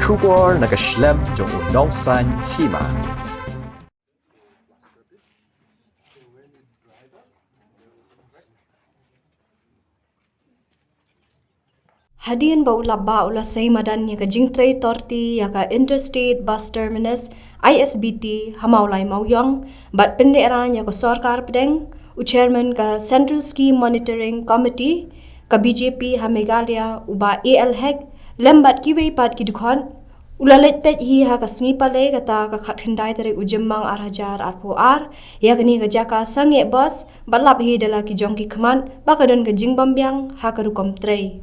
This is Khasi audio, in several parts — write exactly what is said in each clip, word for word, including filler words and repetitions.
Khubor na ka shlem jong u nongsan hima. Hadien ba u lap ba u la sei madan ïa ka jingtrei torti ïa ka Interstate Bus Terminus, I S B T, ha Mawlai Mawiong, bad pyndeh ran ïa ka sorkar pdeng, u chairman ka Central Scheme Monitoring Committee ka B J P ha Meghalaya, u Bah A L Hek, lem bad kiwei pat ki dkhot, u la leit peit hi ha ka sngi Palei kata ka khatkhyndai tarik u Jymmang ar hajar arphew ar, ïa kane ka jaka sangeh bus, bad lap hi da la ki jong ki khmat, ba ka don ka jingbymbiang ha ka rukom trei.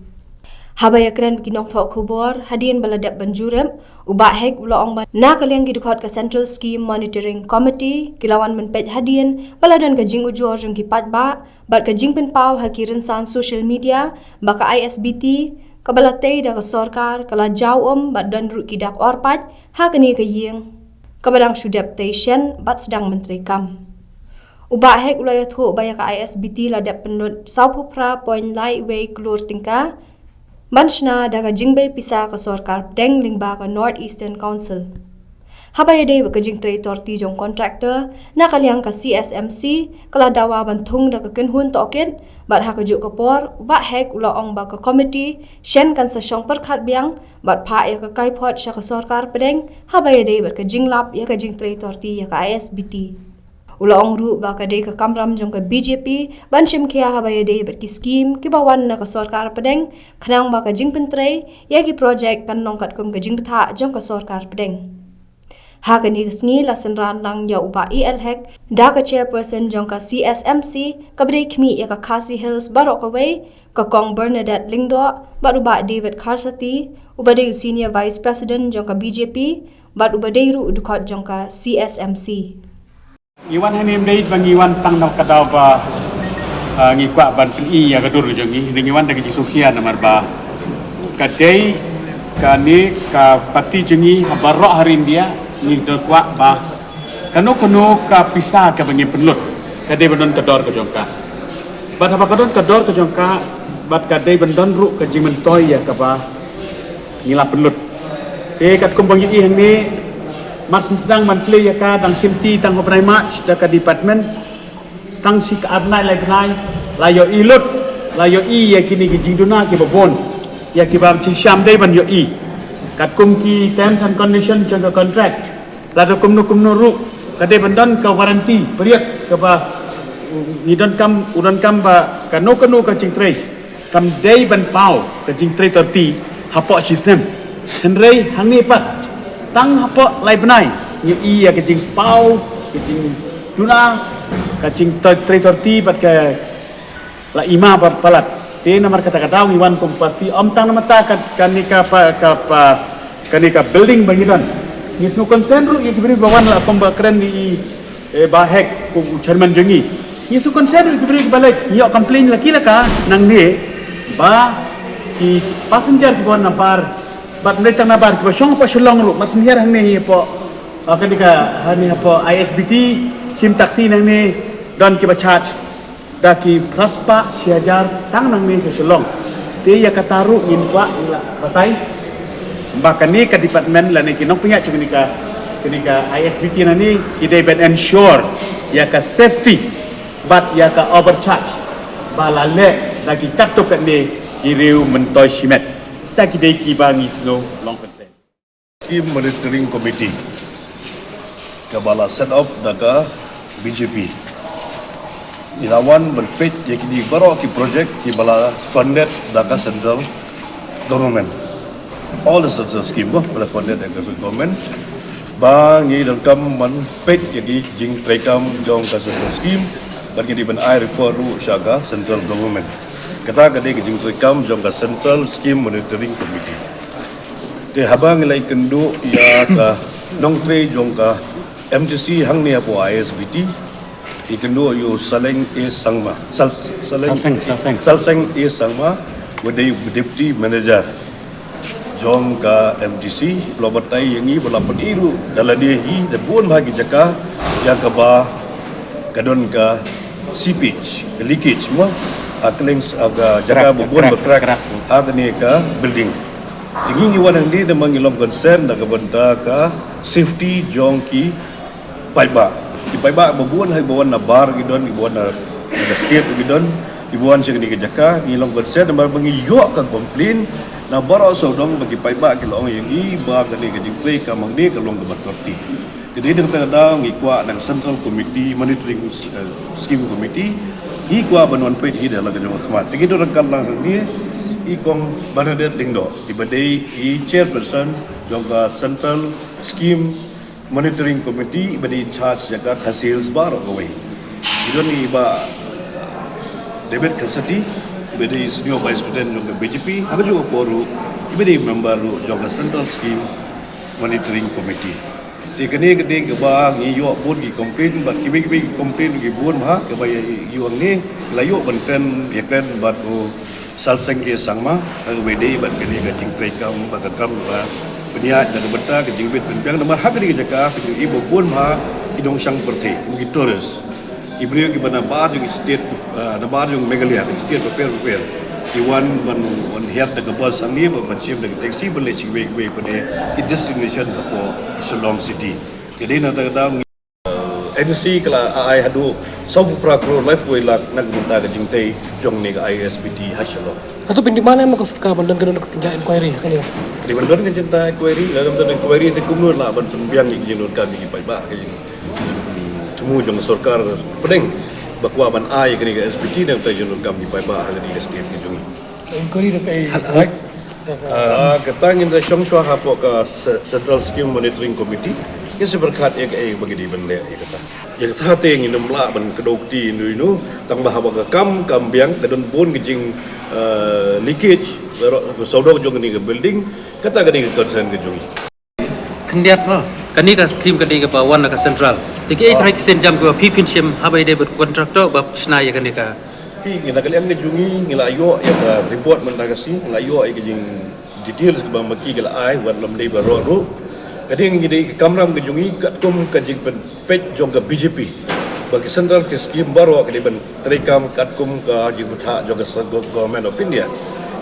Haba ïakren bad ki nongthoh khubor, hadien ba la dep ban jurip, u Bah Hek u la ong ba na ka liang ki dkhot ka Central Scheme Monitoring Committee, ki la wan ban peit hadien, ba la don ka jingujor jong ki paidbah, bad ka jingpynpaw ha ki rynsan social media, ba ka I S B T, kaba la tei da ka sorkar, ka la jaw um, bad don ruh ki dak orpait, ha kane ka ïing, kaba dang shu dep tei shen, bad sdang ban treikam. U Bah Hek u la ïathuh ba ïa ka I S B T la dep pynlut sawphew phra point lai wei klur tyngka, ban shna da ka jingbei pisa ka sorkar pdeng lyngba ka North Eastern Council. Haba ïadei bad ka jingtrei torti jong contractor, na ka liang ka C S M C, ka la dawa ban thung da ka kynhun tohkit, bad ha kajuh ka por, u Bah Hek u la ong ba ka committee, shen kan sa shong pyrkhat biang, bad phah ïa ka kaiphod sha ka sorkar pdeng, haba ïadei bad ka jinglap ïa ka jingtrei torti ïa ka I S B T. U la ong ruh ba ka dei ka kamram jong ka B J P, ban shim khia haba ïadei bad ki skim, kiba wan na ka sorkar pdeng, khnang ba ka jingpyntrei, ïa ki projek kan long katkum ka jingbthah jong ka sorkar pdeng. Ha kane ka sngi la synran lang ïa u Bah A L Hek, da ka chairperson jong ka C S M C, kaba dei khmih ïa ka Khasi Hills baroh kawei, ka Kong Bernadette Lyngdoh, bad u Bah David Kharsati, uba dei u senior vice president jong ka B J P, bad uba dei ruh u dkhot jong ka C S M C. Ngi wan hangne ym dei ba ngi wan tang na ka daw ba, ah, ngi kwah ban pyni ïa ka dur jong ngi, ngi wan da ka jingsngewkhia namar ba ka dei kane ka party jong ngi ha baroh ha ri India, ngi da kwah ba kano kano ka pisa kaba ngi pynlut, ka dei ban don ka dor ka jong ka. Bad haba ka don ka dor ka jong ka, bad ka dei ban don ruh ka jingmyntoi ïa kaba ngi la pynlut. Te katkum ba ngi ïohi hangne, mar syn sdang ban plie ïa ka dang shim ti tang ha u bnai March da ka department, tang shi ka ar bnai lai bnai, la ïohi lut, la ïohi ïa kine ki jingduna kiba bun, ïa kiba ym shym dei ban ïohi. Katkum ki terms and condition jong ka contract, lada kumno kumno ruh, ka dei ban don ka warranty period kaba, mm, ngi donkam, u donkam ba kano kano ka jingtrei kam dei ban paw ka jingtrei torti hapoh shi snem. Hynrei hangne pat tang hapoh lai bnai ngi ïohi ïa ka jingpaw, ka jingduna, ka jingtrei torti bad ka la i ma ba palat. Te namar kata ka daw ngi wan kum party, ym tang namar kata ka, kane ka pa, ka pa, kane ka building ba ngi don. Ngi sngew concern ruh ïa ki briew ba wan la kum ba kren i, eh, Bah Hek kum u chairman jong ngi. Ngi sngew concern ruh ïa ki briew ba leh, ngi ïoh complain la ki la ka nangne ba ki passenger kiba wan nabar, bad ym dei tang nabar, kiba shong hapoh Shillong ruh, mar syn hiar hangne hapoh, ah, kane ka, hangne hapoh I S B T, shim taxi nangne, don kiba charge da ki phra spah shi hajar tang nangne sha Shillong. Te ïa kata ruh ngin kwah la batai ba kane ka department lane ki nongpynïaid jong kane ka, kane ka I S B T nangne ki dei ban ensure ïa ka safety bad ïa ka overcharge ba la leh da ki katto katne ki riew myntoi shimet. Kita ki dei kiba ngi sngew long concern. Scheme Monitoring Committee kaba la set up da ka B J P. Ngi la wan ban peit ïa kine baroh ki project kiba la funded da ka central government. All the central scheme ba la funded da ka central government. Ba ngi donkam ban peit ïa ki jingtreikam jong ka central scheme, bad ngi dei ban ai report ruh sha ka central government. Kata ka dei ka jingtreikam jong ka Central Scheme Monitoring Committee. Te haba ngi la ïakynduh ïa ka nongtrei jong ka M T C hangne hapoh I S B T, ïakynduh ïa u Saleng A Sangma. Sal-, Saleng, Salseng, Salseng. Salseng A Sangma, u dei u deputy manager jong ka M T C, u la batai ïa ngi, u la pyni ruh da lade hi da bun bha ki jaka ïa kaba ka don ka seepage, ka leakage mo, ha kylleng, ha ka jaka ba bun ba crack ha kane ka building. Te ngi ngi wan hangne namar ngi long concern na ka bynta ka safety jong ki paidbah. Ki paidbah ba bun, ha kiba wan na bar ki don, kiba wan na, na ka state ki don, kiba wan sha kane ka jaka, ngi long concern namar ba ngi ïoh ka complain na baroh sawdong ba ki paidbah ki la ong ïa ngi ba kane ka jingtrei kam hangne ka long kaba torti. Te dei na kata ka daw ngi kwah na ka Central Committee, Monitoring, eh, Scheme Committee, ngi kwah ban wan peit hi da la ka jong ka khmat. Te ngi don ryngkat lang hangne i Kong Bernadette Lyngdoh, iba dei i chairperson jong ka Central Scheme Monitoring Committee, iba dei in charge jong ka Khasi Hills baroh kawei. Ngi don i Bah David Khassatti, iba dei senior vice president jong ka B J P, ha kajuh ka por ruh iba dei member ruh jong ka Central Scheme Monitoring Committee. Te kane ka dei kaba ngi ïoh bun ki complain, bad kiwei kiwei ki complain ki bun bha, kaba ïa ïoh hangne, la ïoh ban kren, ïa kren bad u Salseng K Sangma, ha kaba dei bad kane ka jingtrei kam, bad ka kam ba pynïaid na ka bynta ka jingbit pynbiang namar ha kane ka jaka ka jong i ba bun bha ki nongshong pyrthei, kum ki tourist. Ki briew kiba na bar jong ki state, ah, na bar jong Meghalaya, ki state bapher bapher, ki wan ban, ban hiar da ka bus hangne, ban, ban shim da ka taxi ban leit sha kiwei kiwei pat ki destination hapoh Shillong City. Ka dei na kata ka daw ngi, eh, N C ka la ai haduh sawphew phra klur laiphew wei lak na ka bynta ka jingtei jong kane ka I S B T ha Shillong. Hato pyndiman em na ka sorkar ban don ka, don ka inquiry ha kane? Ka dei ban don ka jingïa inquiry, lada ym don inquiry te kumno lah ban pynbiang ïa ka jingdonkam ïa ki paidbah, ka jing thmu jong ka sorkar pdeng ba kwah ban ai kane ka S B T na ka bynta jingdonkam ki paidbah ha kane ka state ka jong ngi. Inquiry da kaei? Hal, hal. Right? Ah, kata ngin da shong shuwa hapoh ka Ce-, Central Scheme Monitoring Committee. Ngin sa pyrkhat ïa kaei ba ngi dei ban leh ïa kata. Ïa kata te ngin ym lah ban kdew kti ïano ïano, tang ba haba ka kam kam biang ka don bun ka jing, ah, leakage, sawdong jong kane ka building, kata ka dei ka concern ka jong ngi. Khyndiat mo. Kane ka scheme ka dei kaba wan na ka central. Te kaei trai ki sienjam kiba phi phin shim haba ïadei bad contractor ba shna ïa kane ka. Phi, ngi na ka liang ka jong ngi ngi la ïoh ïa ka report mynta ka sngi, ngi la ïoh ïa ka jing details kaba ma ki ki la ai, wat lym dei baroh ruh. Ka dei ngi dei ka kamram ka jong ngi katkum ka jingpyn peit jong ka B J P ba ki central ki scheme baroh ki dei ban treikam katkum ka jingbatai jong ka Central Government of India.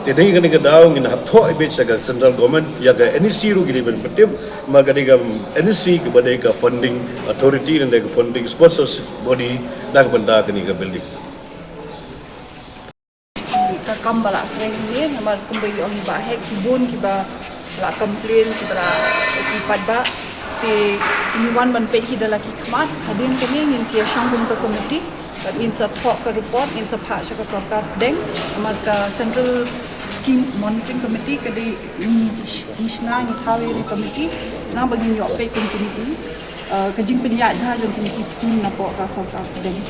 Te dei kane ka daw ngin hap thoh i beit sha ka Central Government, ïa ka N E C ruh ki dei ban pyntip, ma ka dei ka N E C kaba dei ka funding authority, ne dei ka funding sponsors body na ka bynta kane ka building. Ka kam ba la kren ne, namar kumba ïoh ngi ba hek ki bun kiba la complain, kiba la ki paidbah. Te ngi wan ban peit hi da la ki khmat, hadien kane ngin sa ïa shong kum ka committee, bad ngin sa thoh ka report, ngin sa phah sha ka sorkar pdeng, namar ka Central Scheme Monitoring Committee ka dei ngi, ngi shna ngi thaw ïa ka committee, namar ba ngin ïoh peit kum committee, eh, ka jingpynïaid bha jong kine ki scheme napoh ka sorkar pdeng.